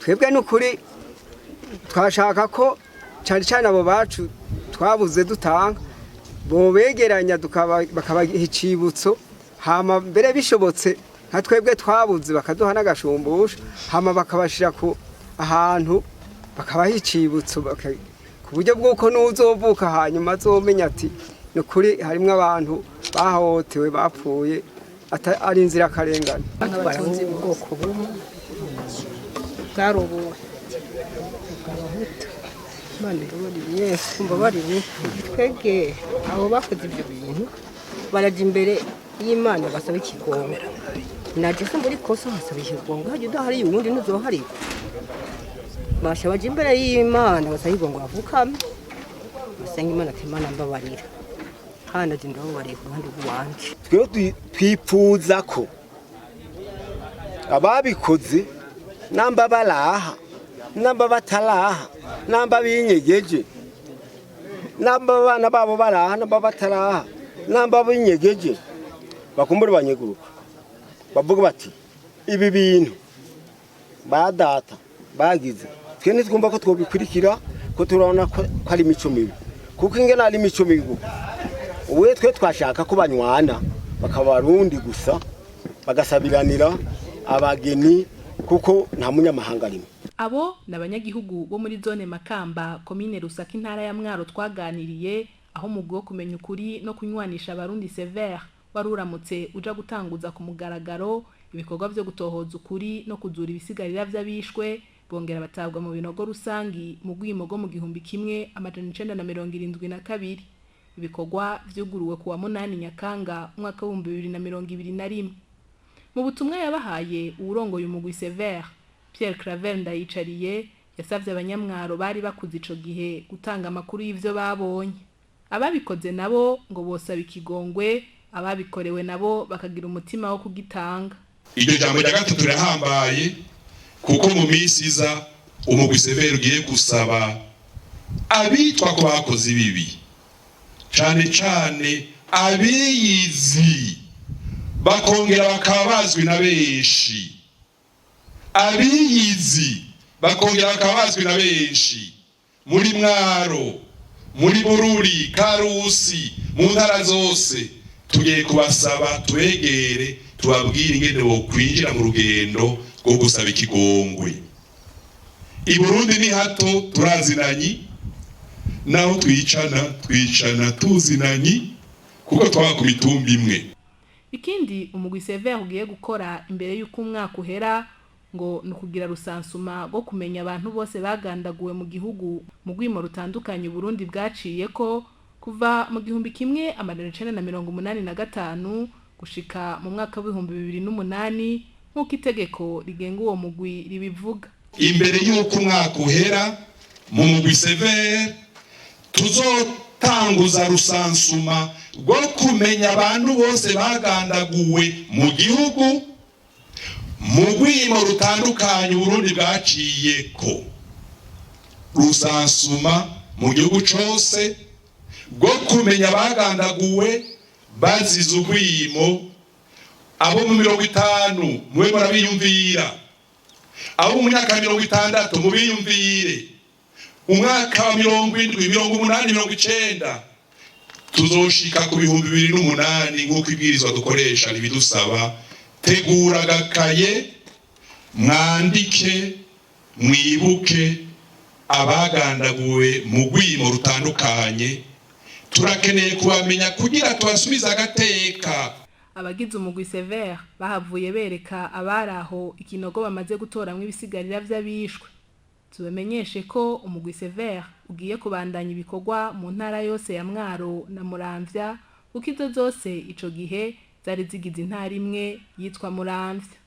Twebwe n'ukuri twashaka ko cyane cyane abo bacu twabuze dutanga bobegeranya, bakabaha icibutso, hama mbere bishobotse nka twebwe twabuze bakaduha n'agashumbusho, hama bakabashira ku ahantu bakabaha icibutso, ku buryo bw'uko n'uzovuka hanyuma azomenya ati ni ukuri harimwo abantu bahohotewe, bapfuye ari inzirakarengane. Batwara ubwoko bumwe bwarobowe, Abahutu. Imana imbabarire, Yesu mbabarire. Twebwe abo bakoze ibyo bintu barajya imbere y'Imana basaba ikigongo. Naje se muri kosa basaba ikigongo, hajya udahariye uwundi ntuzoharigwa. Basha baja imbere y'Imana basaba ikigongo, bavukame basenga Imana ati: "Imana mbabarira, kandi ati ndababariye ku ruhande rw'iwanje." Twe twipfuza ko ababikoze, namba baraha, namba bataraha, namba binyegeje, namba abana babo baraha, namba bataraha, namba binyegeje, bakumbura banyeguruka bavuga bati: "Ibi bintu ba data bagize, twe ntitwumva ko twobikurikira, ko turabona ko ari imico mibi." Kuko ingene ari imico mibi, ubu twe twashaka ko banywana bakaba Abarundi gusa, bagasabiranira abageni, kuko nta munyamahanga arimo. Abo ni abanyagihugu bo muri zone Makamba, komine Rusaka, intara ya Mwaro twaganiriye, aho umugwi wo kumenya ukuri no kunywanisha Abarundi, CVR, wari uramutse uja gutanguza ku mugaragaro ibikorwa vyo gutohoza ukuri no kuzura ibisigarira vy'abishwe bongera batabwa mu binogo rusangi mu rwimo rwo mu 1972. Ibikorwa vyuguruwe ku wa 8 Nyakanga umwaka w'2021. Mu butumwa yabahaye, uwurongoye umugwi CVR, Pierre Claver Ndayicariye, yasavye Abanyamwaro bari bakuze ico gihe gutanga amakuru y'ivyo babonye. Ababikoze nabo ngo bosaba ikigongwe, ababikorewe nabo bakagira umutima wo kugitanga. Iryo jambo rya gatatu rirahambaye, kuko mu minsi iza umugwi CVR ugiye gusaba abitwa ko bakoze ibibi, cane cane abiyizi bakongera bakaba bazwi na benshi, abiyizi bakongera bakaba bazwi na benshi muri Mwaro, muri Bururi, Karusi, mu ntara zose, tugiye kubasaba tubegere, tubabwire ingene bokwinjira mu rugendo rwo gusaba ikigongwe. I Burundi ni hato, turazinanyi, naho twicana twicana tuzinanyi, kuko twaba ku mitumba imwe. Ikindi umugwi CVR ugiye gukora imbere y'uko umwaka uhera ngo ni ukugira recensement rwo kumenya abantu bose bagandaguwe mu gihugu mu rwimo rutandukanye Burundi bwaciye ko kuva mu 1985 gushika mu mwaka w'2008, nk'uko itegeko rigenga uwo mugwi ribivuga. Imbere y'uko umwaka uhera, mu mugwi CVR tuzotanguza recensement rwo kumenya abantu bose bagandaguwe mu gihugu mu rwimo rutandukanye Uburundi bwaciye ko, recensement mu gihugu cose rwo kumenya abagandaguwe bazize urwimo. Abo mu 50 mube murabiyumvira, abo mu myaka 60 mubiyumvire, umwaka wa 70, 80, 90, tuzoshika ku 2008, nk'uko ibwirizwa dukoresha ribidusaba. Tegura agakaye, mwandike, mwibuke abagandaguwe mu rwimo rutandukanye. Turakeneye kubamenya kugira tubasubize agateka. Abagize umugwi CVR bahavuye bereka abari aho ikinogo bamaze gutoramwo ibisigarira vy'abishwe. Tubamenyeshe ko umugwi CVR ugiye kubandanya ibikorwa mu ntara yose ya Mwaro na Muramvya, kuko izo zose ico gihe zari zigize intara imwe yitwa Muramvya.